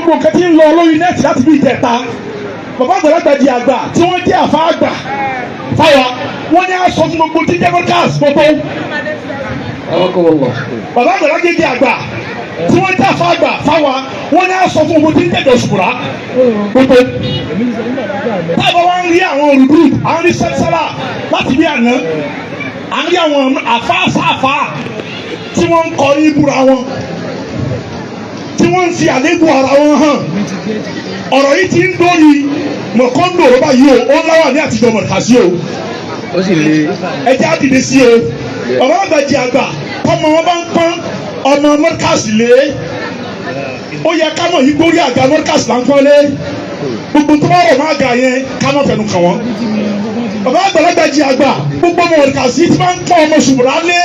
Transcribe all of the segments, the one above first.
Gbogbo nǹkan tí ń lọ lórí net láti bí ìjẹta, bàbá àgbàlagbà di àgbà tí wọ́n jẹ́ àfa àgbà fáwa, wọ́n ní aṣọ fún gbogbo tí jẹ́ broadcast gbogbo. Bàbá àgbàlagbà di àgbà tí wọ́n jẹ́ àfa àgbà fáwa, wọ́n ní aṣọ fún gbogbo tí ń jẹ́jọ́ ṣùkúrà gbogbo. Táàbà wá ń rí àwọn olùdú, à ń rí sẹ́sẹ́là láti bí àná, à ń rí àwọn àfáàsáfà tí wọ́n ń kọ ibùra wọn, tí wọ́n ń fi àléébù ara wọn hàn. Ọ̀rọ̀ yìí ti ń dórí mọ̀kọ́ndò ló báyìí o. Ó ń láwà ní àtijọ́ mọ̀kàsí o. Ó sì le. Ẹjẹ́ á dìde sí o. Bàbá àgbà jí àgbà, tọmọ wọn bá ń pọ́n ọmọ mọ́kàsí lé, ó yẹ ká mọ̀ yìí gbórí àga mọ́kàsí là ń pọ́n lé. Gbogbo tó bá rọ̀ máa ga yẹn, ká má fẹnu kàn wọ́n. Bàbá àgbàlagbà jí àgbà, gbogbo ọmọ mọ̀kàsí tí wọ́n ń pọ́n ọmọ ṣùgbọ́n lé,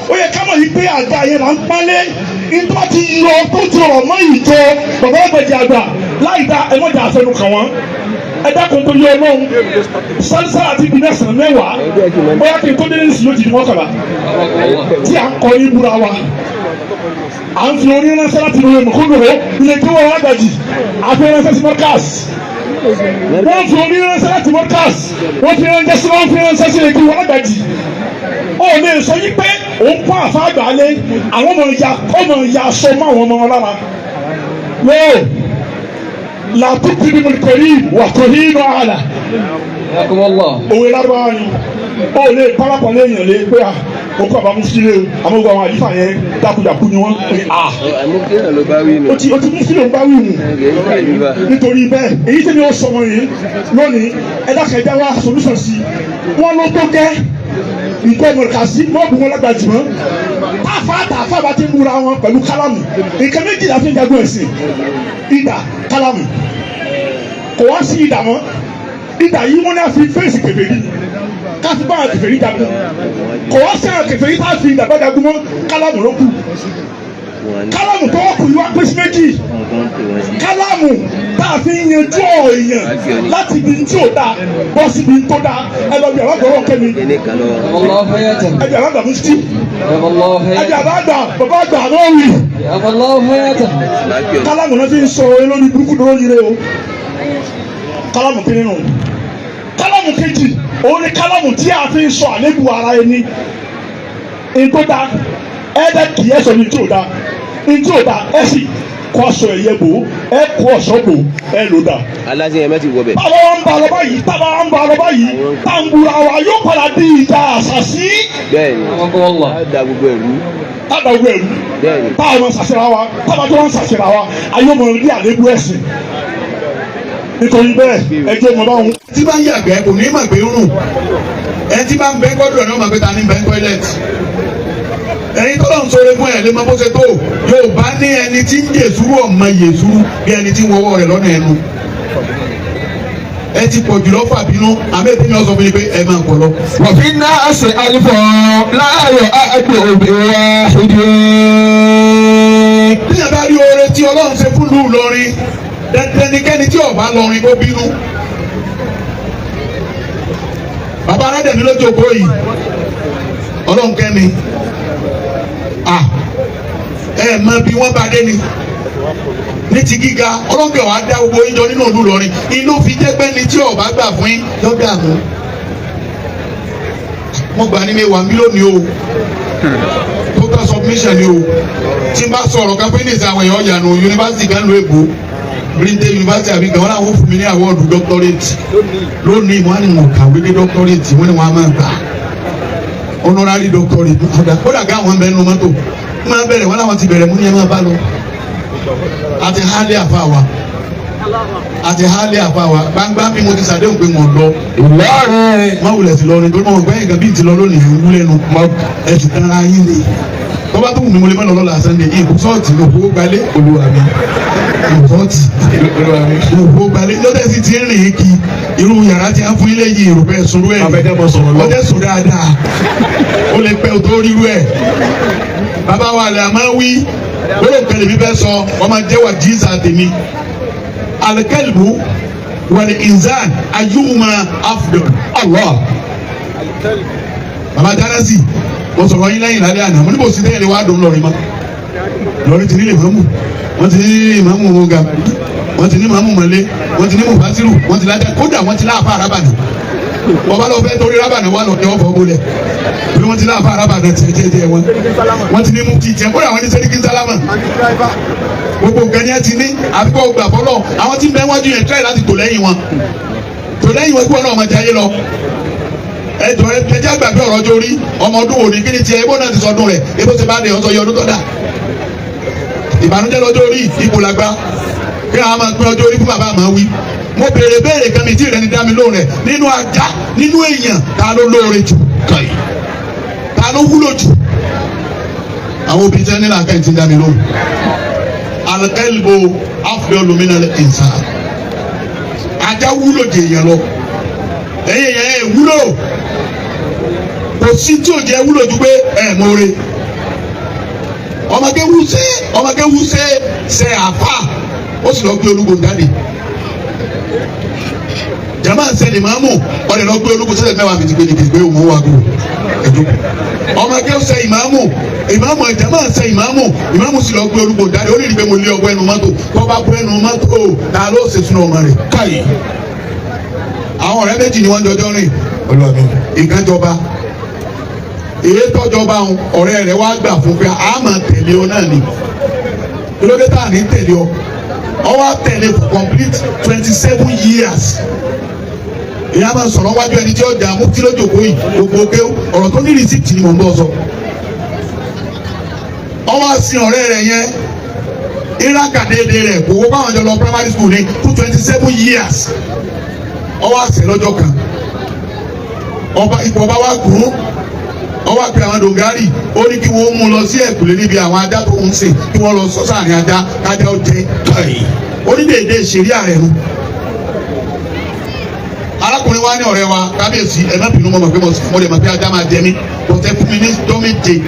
ó yẹ ká mọ̀ yìí pé àga yẹn là ń pọ́n lé. Nítorí ti yọ tó ti rọ̀ mọ́ ìjọ bàbá àgbàjì àgbà láì dá, ẹ mọ̀jà àfẹnu kàn wọ́n. Ẹ dákun tó yẹ Ọlọ́run. Sálísálà àti ibi mẹ́sàn-án mẹ́wàá, bóyá kí n tó dé ní ìsìn yóò ti di 11 tí à ń kọ́ ní búra wa. À ń fi orí ránṣẹ́ láti lóye mọ̀kúndùrú ilé tí wọ́n wá gbàjì, àfi ránṣẹ́ sí mọ́kàs. Wọ́n fi orí ránṣẹ́ láti mọ́kàs, wọ́n fi ránṣẹ́ sí, wọ́n fi ránṣẹ́ sí ilé tí wọ́n gbàjì. Ó lè sọ yí pé òun pọ́n àfa àgbà lé, àwọn ọmọ ìyá, ọmọ ìyá aṣọ mọ́ àwọn ọmọ wọn lára lóò làtúntì mùkẹ́rì wà tó hínú àlà. Òwe lárúbáwá ni. Ó lè parapọ̀ léèyàn lé pé à ó kọ́ àbá mufti lé o, àmọ́ gbogbo àwọn àlífà yẹn dákúdàkú ni wọ́n pè à. Mufti náà ló bá wí nù. Ó ti mufti ló ń bá wí nù. Nítorí bẹ́ẹ̀, èyí tí mi ò sọmọ yìí lónìí, ẹ dákẹ́jà wá solution sí i. Wọ́n ló tó gẹ́ nǹkan mọ̀lẹ́kàsí mọ́ọ̀bù wọn lágbàjì mọ́. Táfà tàfà bá ti ń múra wọn pẹ̀lú kálámù, nǹkan méjì la fi ń jagun ẹ̀sìn: idà, kálámù. Kò wá sí idà mọ́. Idà yìí, wọ́n ní a fi fèsì kèfèrí, káfí bá àwọn kèfèrí jagun. Kò wá sí àwọn kèfèrí tá a fi idà bá jagun mọ́, kálámù ló kù. Kálámù tó wọ́n kù yìí wá pín sí méjì: kálámù tá a fi ń yanjú ọ̀rọ̀ èèyàn láti ibi tí ò dáa bọ́ síbi tó dáa. Ẹ lọ bí àwọn àgbọ̀rọ̀ kẹ́mi, ẹ bí àwọn àgbà mufti, ẹ bí àwọn àgbà bàbá àgbà náà wì. Kálámù náà fi ń sọ olórí burúkú lórí rẹ o. Kálámù kí nínú kálámù kejì, òun ni kálámù tí a fi ń sọ àlébù ara ẹni ntó da. Ẹ dẹ kì í ẹ sọ ní tí ò da, ntí ò da, ẹ sì kó aṣọ ẹ̀yẹ bò, ẹ kó ọ̀ṣọ́ bò, ẹ lò dà. Aláṣẹ yẹn mẹ́tì wọ bẹ̀. Táwa wá ń ba lọ báyìí, táwa wá ń ba lọ báyìí, tá ń bura wa, yóò padà di ìjà àṣàṣì. Bẹ́ẹ̀ni, á da gbogbo ẹ̀rú. Táwa wọ ẹ̀rú. Bẹ́ẹ̀ni. Táwa máa ṣàṣìra wa, táwa tó wá ń ṣàṣìra wa, ayé ọmọ rí àlébù ẹ̀sìn. Nítorí bẹ́ẹ̀, ẹjọ́ mọ báwọn. Tí bá ń yàgbẹ́, kò ní mà gbé rùn. Ẹni tí bá ń bẹ́ gbọ́dọ̀ ní ọmọ pé ta ní bẹ́ toilet. Ẹ̀yin tó lọ́n sọ̀rọ̀ fún ẹ̀ lè mọ bó ṣe tó. Yóò bá ní ẹni tí ń jèsúrú ọmọ yèsúrú bí ẹni tí ń wọwọ́ rẹ̀ lọ́nà ẹnu. Ẹ ti pọ̀ jùlọ fà bínú àmì ètò ìyàn sọ fún mi pé ẹ máa pọ̀ lọ. وفي الناس ألف لا يعد بواحد. Tíyẹn bá rí oore tí Ọlọ́run ṣe fún lù lọrin, dandan ni kẹ́ni tí ó bá lọrin kó bínú. Bàbá aládẹ̀mí ló jókòó yìí, Ọlọ́run kẹ́mi ẹ mọ bí wọ́n bá dé ni ní ti gíga. Ọlọ́run kẹ́ wàá dá gbogbo yín jọ nínú ìlú Ìlọrin. Inú fi jẹ́ pé ní tí ó bá gbà fún yín lọ́dọ̀ àmú mo gbà ní mi wà mí lónìí o. Total submission ni o. Tí n bá sọ̀rọ̀ ká pé ní ìsìn àwọn èèyàn yànnú yunifásitì kan ló èbó, Brinte University àbí gan, wọn làwọn fún mi ní award doctorate lónìí. Wọn á ní wọn kàwé dé doctorate, wọn ni wọn á máa gbà honorary doctorate. Kódà ká àwọn bẹ́ẹ̀ nu mọ́tò wọn máa bẹ̀rẹ̀, wọn làwọn ti bẹ̀rẹ̀ mú ní ẹ máa bá lọ. Àti hálẹ̀ àfa wa, àti hálẹ̀ àfa wa gbangba bí mo ti sàdéhùn pé mo lọ. Ìlọrin. Má wulẹ̀ sí lọrin tó mọ̀ gbẹ́yìn kan bí ti lọ lónìí ń wúlẹ̀ nu ẹ sì tán ara yín ni. Tọ́ba tó wù mí, mo lè má lọ lọ́la Sunday. Ìkú sọ́ọ̀tì ní òkú gbalẹ̀, olúwa mi, ìkú sọ́ọ̀tì, olúwa mi, òkú gbalẹ̀ lọ́dẹ̀ sì ti ń rìn kí irú yàrá tí a fún ilé yìí, èrò bẹ́ẹ̀ sunrú ẹ̀. Abẹ́jẹ́ mọ sọ̀rọ̀ lọ. Ọdẹ sùn dáadáa, ó lè pẹ́ o tó ríru ẹ̀. Bàbá wa lè àmọ́ wí gbọ́dọ̀ kẹlẹ̀ mi bẹ́ẹ̀ sọ wọ́n máa jẹ́ wà jíìsà tèmi. Alikẹ́lìbù wal inzan ayyuhuma afdal? Allah. Baba Jánásì, mo sọ̀rọ̀ yín lẹ́yìn lálẹ́ àná. Mo ní kò sí tẹ́yẹ̀ lé wàá dùn lọ́rin mọ́. Lọ́rin ti nílé mọ́mù. Wọ́n ti ní ìmáàmù Gàmbàrí, wọ́n ti ní ìmáàmù Mọ̀lẹ́, wọ́n ti ní Mufasiru, wọ́n ti lájà, kódà wọ́n ti láàfà arábànà. Bọ́bá lọ fẹ́ torí rábànà wà lọ ní ọ̀fọ̀ bolẹ̀ torí wọ́n ti láàfà arábànà tiẹ̀ tiẹ̀ tiẹ̀ wọn. Wọ́n ti ní mufti tiẹ̀, kódà wọ́n ní sẹ́ríkì sálámà. Gbogbo nǹkan ni ẹ ti ní, àfikọ́ gbà fọlọ́. Àwọn tí ń bẹ wájú yẹn tíráì láti tò lẹ́yìn wọn, tò lẹ́yìn wọn kí wọn náà máa jayé lọ. Ẹjọ ẹjẹ àgbàgbé ọ̀rọ̀ ọjọ́ orí. Ọmọ ọdún òní kí ni tiẹ̀? Ebó náà ti sọdún rẹ̀, ebó ti bá dé ọsọ yọ ọdún tó dà. Ìbànújẹ́ lọ́jọ́ orí, ipò làgbà. Kí àwọn máa pín ọjọ́ orí fún bàbá àmọ́ wí. Mo béèrè béèrè kan mi tí ìrẹni dá mi lóhùn rẹ̀. Nínú ajá, nínú èèyàn, ta ló lóore jù? Ta ló wúlò jù? Àwọn obìnrin tí wọ́n nílò akẹ́yìn ti dá mi lóhùn. Alikẹ́lìbó afdalu minal insan. Ajá wúlò jù èèyàn lọ. Ẹ̀yìn èèyàn ẹ̀ wúlò. Kò sí tí ò jẹ́ wúlò ju pé ẹ̀ mọ́re. Ọmọge wúṣẹ́, ọmọge wúṣẹ́ ṣe àfà, ó sì lọ gbé olúgbòhùn jáde. Jama ń sẹ́ni máàmù ọ̀rẹ́ lọ gbé olúgbòhùn sẹ́lẹ̀ mẹ́wàá mi ti gbé ní gbé òun wà gbó ẹ̀dùn. Ọmọge ṣe ìmáàmù, ìmáàmù, jama ń ṣe ìmáàmù, ìmáàmù sì lọ gbé olúgbòhùn jáde. Ó ní ìgbé mo lé ọgbẹ́ ẹnu mọ́tò tó bá bọ́ ẹnu mọ́tò, ta ló ṣe sunu ọmọ rẹ̀ káyì. Àwọn ọ̀rẹ́ méjì ni wọ́n jọjọ́ rìn. Ìkànjọba èyí tọ́jọba ọ̀rẹ́ rẹ̀ wá gbà fún pé a máa tẹ̀lé ọ náà ni. Kílódé tá à ní tẹ̀lé ọ? Ọ wá tẹ̀lé for complete 27 years. Ìyá máa sọ̀rọ̀ wájú ẹni tí ó jà mú kí lójó kó yìí gbogbo ké ọ̀rọ̀ tó ní rìsíìtì ni mò ń bọ̀ sọ. Ọ wá sin ọ̀rẹ́ rẹ̀ yẹn ìràkà déédéé rẹ̀ kò wó báwọn jọ lọ primary school ní fún 27 years. Ọ wá sẹ̀ lọ́jọ́ kan, ọba ipò ọba wa gùn, ó wá pe àwọn dòngárì, ó ní kí wọ́n mú lọ sí ẹ̀kúlé níbi àwọn ajá tó ń sìn, kí wọ́n lọ sọ sáàrin ajá kájá ó jẹ. Ó ní dèédé ìṣeré ààrẹ nu. Arákùnrin wa ní ọ̀rẹ́ wa, kábíyèsí, ẹ má bínú, mọ́ mọ́ pé mo lè mọ̀ pé ajá máa jẹ mí, bọ̀tẹ́ fún mi ní jọ́ 7,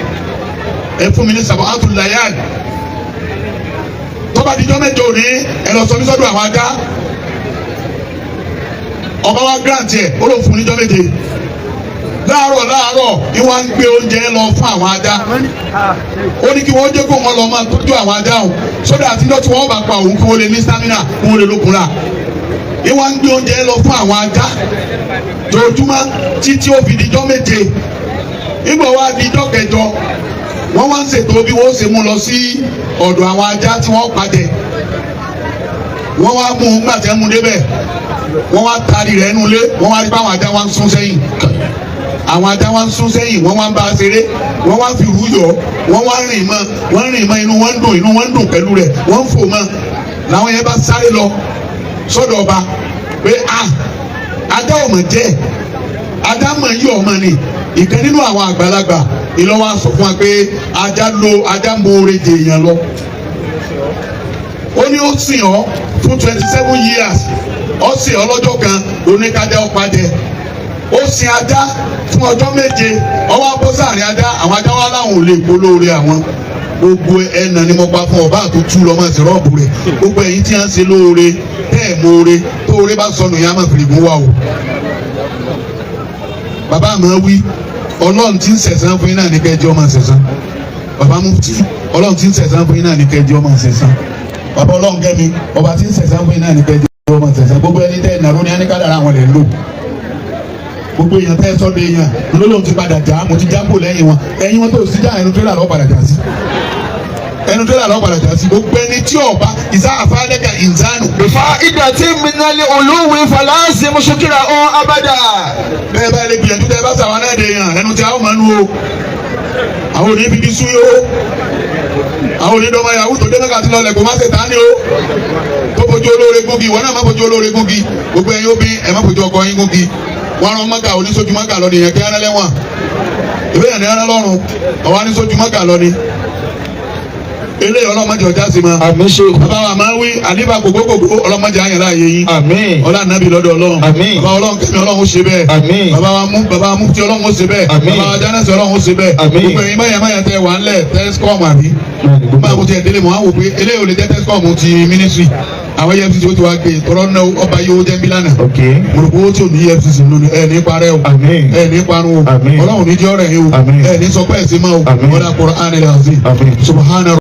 ẹ fún mi ní sàbọ̀ àtúnláyàn. Tó bá di jọ́ 8 òní, ẹ lọ sọ mí sọ́dọ̀ àwọn ajá. Ọba wa grant ẹ, ó ló fún ní jọ́ 7. Láàárọ̀ láàárọ̀ ni wọ́n ń gbé oúnjẹ lọ fún àwọn ajá. Ó ní kí wọ́n jẹ́ kó wọn lọ máa tọ́jú àwọn ajá òun sódà àtijọ́ tí wọ́n bá pa òun, kí wọ́n lè ní stamina, kí wọ́n lè lókun rà. Ni wọ́n ń gbé oúnjẹ lọ fún àwọn ajá jojúmọ́ títí ó fi dijọ́ 7. Nígbà wá dijọ́ 8, wọ́n wá ń ṣètò bí wọ́n ṣe mú lọ sí ọ̀dọ̀ àwọn ajá tí wọ́n pàjẹ́. Wọ́n wá mú un. Gbà tẹ́ mú débẹ̀, wọ́n wá taari rẹ̀ nulẹ̀. Wọ́n wá rí báwọn ajá wá ń sún sẹ́yìn, àwọn ajá wa ń sún sẹ́yìn. Wọ́n wá ń bá a ṣeré, wọ́n wá ń fi rú yọ, wọ́n wá ń rìn mọ́, wọ́n ń rìn mọ́, inú wọn ń dùn, inú wọn ń dùn pẹ̀lú rẹ̀, wọ́n ń fò mọ́. Làwọn yẹn bá sáré lọ sọ́dọ̀ ọba pé a ajá ọmọ jẹ́ ajá mọ̀ yí ọmọ ni. Ìkan nínú àwọn àgbàlagbà ìlọ́wọ́ sọ fún wa pé ajá lo ajá mọ́ọ́rẹ́ jẹ èèyàn lọ. Ó ní ó sìn ọ́ fún 27 years, ó sìn ọ́ lọ́jọ́ kan oníkájá ọ̀pá jẹ. Ó sin ajá fún ọjọ́ 7, ọwọ́ abọ́ sáàrin ajá, àwọn ajá wa láwọn ò lè polóore àwọn. Gbogbo ẹnà ni mo pa fún ọba àtútù lọ́mọ sí rọ́ọ̀bù rẹ̀. Gbogbo ẹ̀yin tí wọ́n ń ṣe lóore tẹ́ ẹ̀ mọ́ọ́re tóore bá sọnù yẹn á máa fìrì gún wa o. Bàbá àmọ́ wí, ọlọ́run tí ń sẹ̀sán fún yín náà ní kẹjọ́ máa sẹ̀sán. Bàbá mufti, ọlọ́run tí ń sẹ̀sán fún yín náà ní kẹjọ́ máa sẹ̀sán. Bàbá ọlọ́run kẹ́mi, ọba tí ń sẹ̀sán fún yín náà ní kẹjọ́ máa sẹ̀sán. Gbogbo ẹni tẹ́ ẹ̀ nàró ní ẹni kádàrá àwọn lè lò. Gbogbo èèyàn tẹ́ ẹ sọ́dọ̀ èèyàn lólóhùn ti padà já, mo ti já kó lẹ́yìn wọn, ẹ̀yìn wọn tó sì já, ẹnu tírélà lọ́ọ́ padà já sí, ẹnu tírélà lọ́ọ́ padà já sí. Gbogbo ẹni tí ọba ìsá àfáàdẹ́kà ìnzánù. بفائدة من العلو فلازم شكره أبدا. Bẹ́ẹ̀ bá lè gbìyànjú tẹ́ ẹ bá sàwọn náà dé yàn, ẹnu tí a ó máa nu o. Àwọn òní bíbí sú yó, àwọn òní dọ́mọ yahoo tó dé mẹ́ka tí lọ́lẹ̀ kó má ṣe tán ni o, tó fojú olóore gúngi. Ìwọ náà má fojú olóore gúngi. Gbogbo ẹ̀yin obìnrin, ẹ̀ má fojú ọkọ yín gúngi. Wọn rán mọ́kà, oníṣojú mọ́kà lọ nìyẹn kí ẹran lẹ́wọ̀n ìwé yẹn ní ẹran lọ́rùn ọ̀wá oníṣojú mọ́kà lọ ni. Eléyìí ọlọ́mọdé ọjà sí ma. Àmín ṣe. Bàbá wa máa ń wí àlífà kòkókòkó, ọlọ́mọdé àyàn láàyè yín. Àmín. Ọlá nàbì lọ́dọ̀ ọlọ́run. Àmín. Bàbá ọlọ́run kẹ́mi, ọlọ́run ó ṣe bẹ́ẹ̀. Àmín. Bàbá wa mú, bàbá wa mú tí ọlọ́run ó ṣe bẹ́ẹ̀. Àmín. Bàbá wa jánẹ́sì, ọlọ́run ó ṣe bẹ́ẹ̀. Àmín. Gbogbo ẹ̀yin báyà máyà tẹ wà ńlẹ̀ tẹ́síkọ́ọ̀mù àbí máa kó tiẹ̀ délé mọ́ àwọn wò pé eléyìí ò lè jẹ́ tẹ́síkọ́ọ̀mù ti mínísírì àwọn EFCC ó ti wá gbé tọrọ náà ọba yìí ó jẹ́ ń bí lánàá. Ok. Mo rò pé owó tí ò ní EFCC nínú ẹ̀ ní parẹ́ o. Àmín. Ẹ̀ ní parun o. Àmín. Ọlọ́run ní jẹ́ ọ̀rẹ́ yín o. Àmín. Ẹ̀ ní sọ pé ẹ̀ sí mọ́ o. Àmín. Ọlá Qur'an al-Azim. Àmín. Subhana.